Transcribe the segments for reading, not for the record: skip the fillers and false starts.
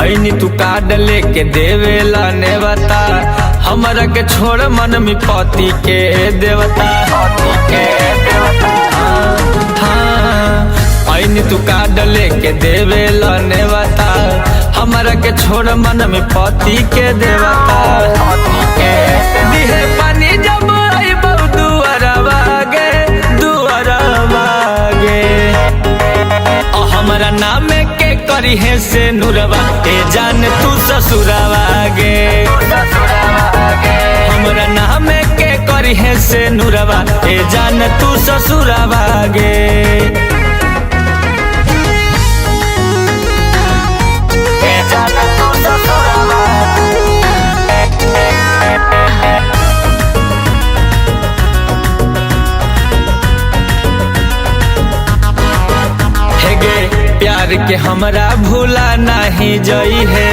Anne तू card लेके देवेला नेवता, हमरा के छोड़ मन में पति के देवता। हाँ, ऐनी तू कार्ड लेके देवेला नेवता, हमरा के छोड़ मन में पति के देवता। दिहे पानी जब अइबौ दुअरवा गे, दुअरवा गे। हमरा नाम के करी है से नुरवा, ए जान तू ससुरवा गे। हमरा नाम के करी है से नुरवा, ए जान तू ससुरवा गे। ए जान तू ससुरवा। प्यार के हमरा भूला नहीं जई है,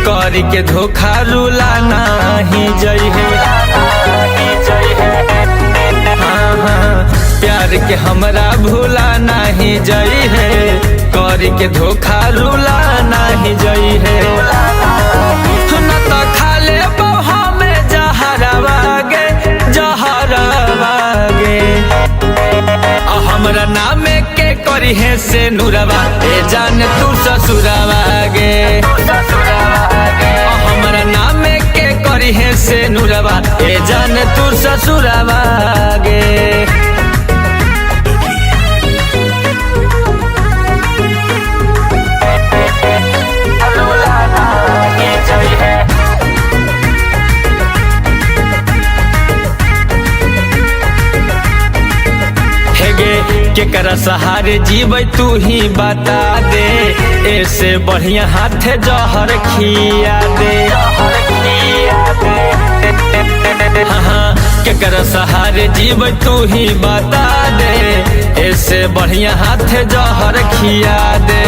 कर के धोखा रुला नहीं जई है। हाँ हाँ, प्यार के हमरा भूला नहीं जई है, कर के धोखा रुला नहीं जई है। न तो खा ले हमें जहरवा गे, जहरवा गे। हमरा नाम के करी है से नुरवा, ए जान तू ससुरवा गे। हमरा नाम के करी है से नुरवा, ए जान तू ससुरवा गे। केकरा सहारे जीवे तू ही बता दे, ऐसे बढ़िया हाथे जहर खिया दे। हाँ, केकरा सहारे जीवे तू ही बता दे, ऐसे बढ़िया हाथे जहर खिया दे।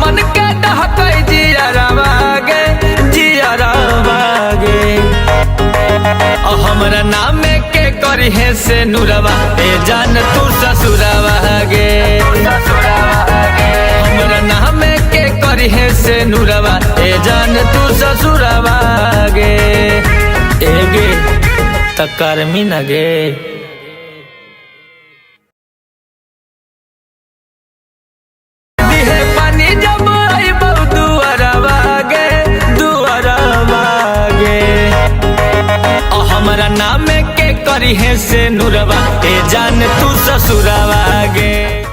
मन के डहकै जियरवा गे, जियरवा गे। हमरा नाम के करी है से नुरवा, ए जान तू ससुरवा गे। हमरा नाम के करी है से नुरवा, ए जान तू ससुरवा गे। ए गे त कर्मी न गे। दिहे पानी जब अइबौ दुअरवा गे, दुअरवा गे। हमरा नाम के करी है से नुरवा, ए जान तू ससुरवा गे।